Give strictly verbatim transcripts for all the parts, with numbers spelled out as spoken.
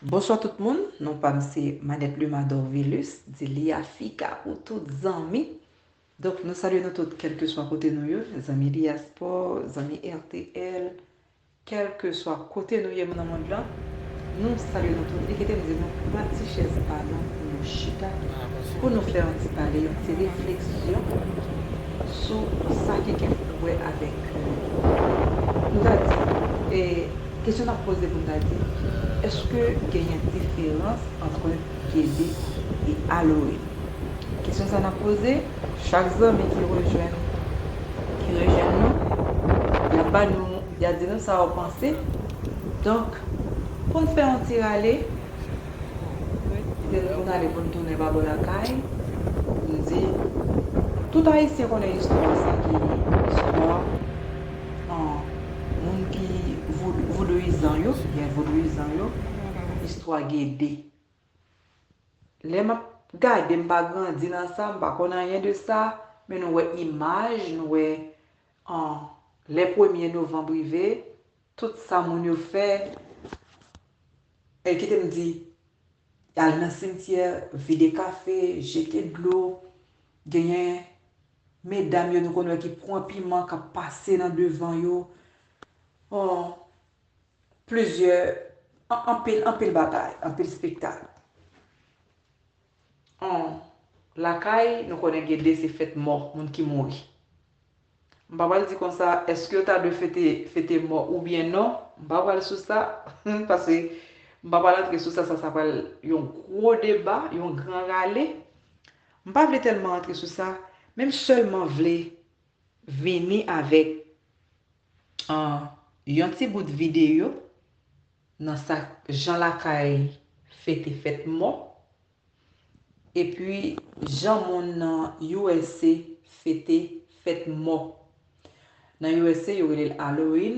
Bonswa tout moun, non pa m se Manette Luma Dorvilus, di Lia Fica pou tout zanmi. Donk, nou salye nou tout, kèlkeswa kote nou ye, zanmi dyaspò, zanmi R T L, kèlkeswa kote nou ye nan mond lan, nou salye nou tout e kite m di nou pran ti chèz pa nou pou nou chita, pou nou fè yon ti pale, yon ti refleksyon sou sa ki gen pou wè avèk, euh, nou ta di, e kesyon n ap poze pou n ta di, èske genyen diferans ant Gede e Halloween? Kesyon sa n ap poze, chak zanmi ki rejwenn, ki rejwenn nou, y ap ba nou, y ap di nou sa yo panse. Donk, pou n fè yon ti rale, kite nou pou n ale pou n tounen pa bò lakay, m di, tout Ayisyen konnen istwa sa ki istwa, an, moun ki voud-, vodouyizan yo, gen vodouyizan yo, istwa Gede. Lè m ap gade, m pa grandi nan sa, m pa konn anyen de sa, men nou wè imaj, nou wè, an, lè premye novanm rive, tout sa moun yo fè, e kite m di, al nan simtyè, vide kafe, jete dlo, genyen medam yo nou konn wè ki pran piman k ap pase nan devan yo. An, plizyè, an-, anpil, anpil bagay, anpil espektak. An, lakay, nou konnen Gede se fèt mò, moun ki mouri. M pa pral di konsa, èske yo ta dwe fete, fete mò oubyen non? M pa pral sou sa, paske m pa pral antre sou sa, sa, sa pral yon gwo deba, yon gran rale. M pa vle tèlman antre sou sa, men m sèlman vle vini avèk, an, yon ti bout videyo nan sa jan lakay fete fèt mò, epi jan moun nan U S A fete fèt mò. Nan U S A, yo rele l Halloween.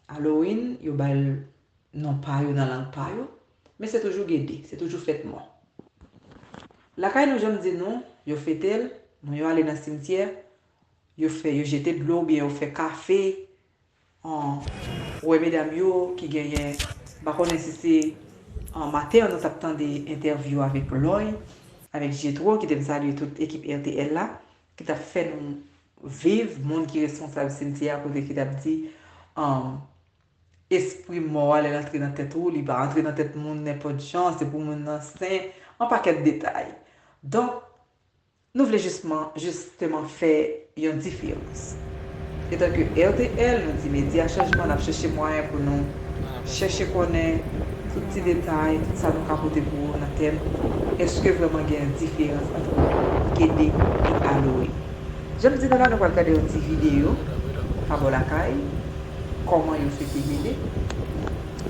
Halloween, yo ba l non pa yo nan lang pa yo, men se toujou Gede, se toujou fèt mò. Lakay nou, jan m di nou, yo fete l, moun yo ale nan simtyè, yo fè, yo jete dlo oubyen yo fè kafe. An, ou wè medam yo ki genyen, m pa konnen si se, an, maten an nou t ap tande entèvyou avèk Loy, avèk Jetro, ki te m salye tout ekip R T L la, ki t ap fè nou viv, moun ki responsab simtyè a, kote ki t ap di, an, espri mò a, lè l antre nan tèt ou, li pa antre nan tèt moun nenpòt jan, se pou moun nan sen, yon pakèt detay. Donk, nou vle jisman, jisteman fè yon diferans. Etanke R T L, nou di medya chanjman, n ap chèche mwayen pou nou chèche konnen tout ti detay, tout sa nou ka pote pou ou nan tèm, èske vrèman gen yon diferans ant Gede e Halloween? Jan m di nou la, nou pral gade yon ti videyo pa bò lakay, kòman yo fete Gede.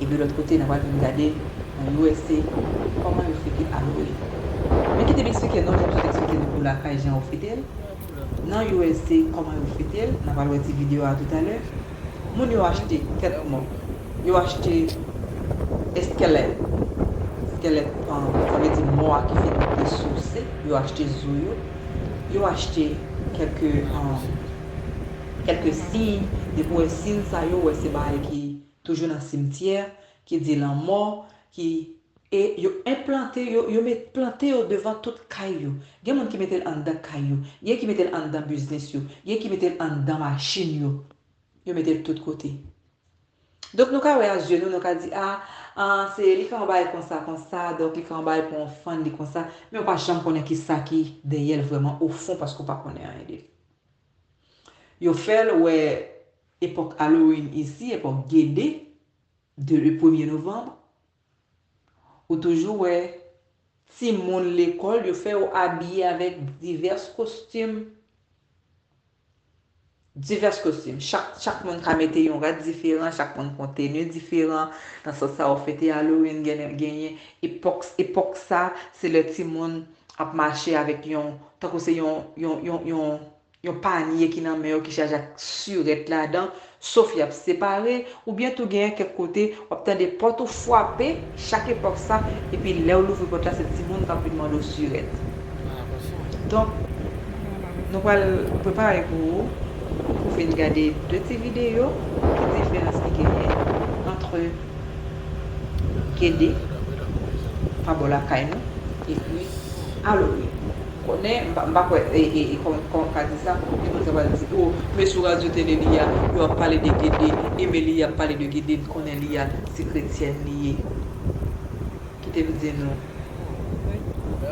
Epi lòt kote, n ap al vin gade nan U S A kòman yo fete Halloween. Men kite m eksplike nou, jan m sot eksplike nou pou lakay jan yo fete l. Nan U S A kòman yo fete l, n ap al wè ti videyo a toutalè. Moun yo achte tèt mò, yo achte eskèlèt. Eskèlèt, um, sa vle di mò a ki fin desouse, yo achte zo yo. Yo achte kèlke, um, kèlke siy, depi w wè siy sa yo, w wè se bagay ki toujou nan simtyè, ki di lanmò, ki, e yo enplante, yo, yo met, plante yo devan tout kay yo. Gen moun ki mete l anndan kay yo, gen ki mete l anndan biznis yo, gen ki mete l anndan machin yo. Yo mete l tout kote. Donk, nou ka wè a zye nou, nou ka di, a, a, se, li ka yon bagay konsa, konsa, donk li ka yon bagay pou yon fann, li konsa, men ou pa janm konnen ki sa ki dèyè l vrèman, o fon, paske ou pa konnen anyen de li. Yo fè l wè epòk Halloween isi, epòk Gede, de le premye novanm, ou toujou wè timoun lekòl, yo fè yo abiye avèk divès kostim. Divès kostim. Chak, chak moun ka mete yon rad diferan, chak moun pran teni diferan. Nan sans sa, ou fete Halloween, gen, genyen epòk, epòk sa, se lè timoun ap mache avèk yon, tankou se yon, yon, yon, yon, yon panye ki nan men yo ki chaje ak sirèt ladan, sof y ap separe, oubyen tou genyen kèk kote w ap tande pòt ou frape chak epòk sa, epi lè w louvri pòt la, se timoun k ap vin mande w sirèt. Donk, nou pral prepare pou ou, pou fin gade de ti videyo, ki diferans ki genyen ant Gede pa bò lakay nou, epi, alò, wi, konnen, m pa, m pa kwè, e, e, e, kòman, kòman m ka di sa, gen moun sa pral di, o, men sou radyo tele li a, yo ap pale de Gede, e men li ap pale de Gede, m konnen li a, se kretyèn li ye. Kite m di nou,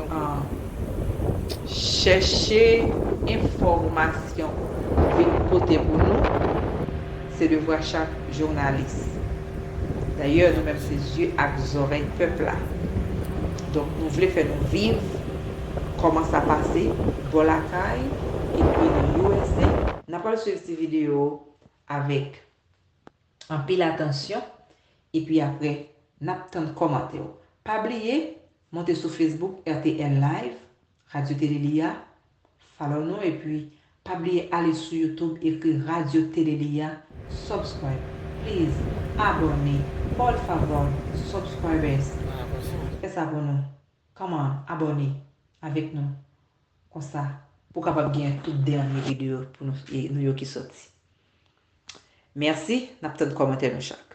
ah, chèche enfòmasyon vin pote pou nou, se devwa chak jounalis. Dayè, nou menm se zye ak zòrèy pèp la. Donk, nou vle fè nou viv kòman sa pase bò lakay, epi nan U S A. N ap pral swiv ti videyo avèk anpil atansyon, epi apre, n ap tann kòmantè w. Pa bliye, monte sou Facebook R T L Live, Radyo Tele Li a, follow nou, epi pa bliye ale sou YouTube, ekri Radyo Tele Li a, subscribe, please, abòne, por favor, subscribers. Fè sa pou nou. Come on, abòne avèk nou. Konsa, pou w kapab gen tout dènye videyo pou nou, e, nou yo ki soti. Mèsi, n ap tann kòmantè nou chak.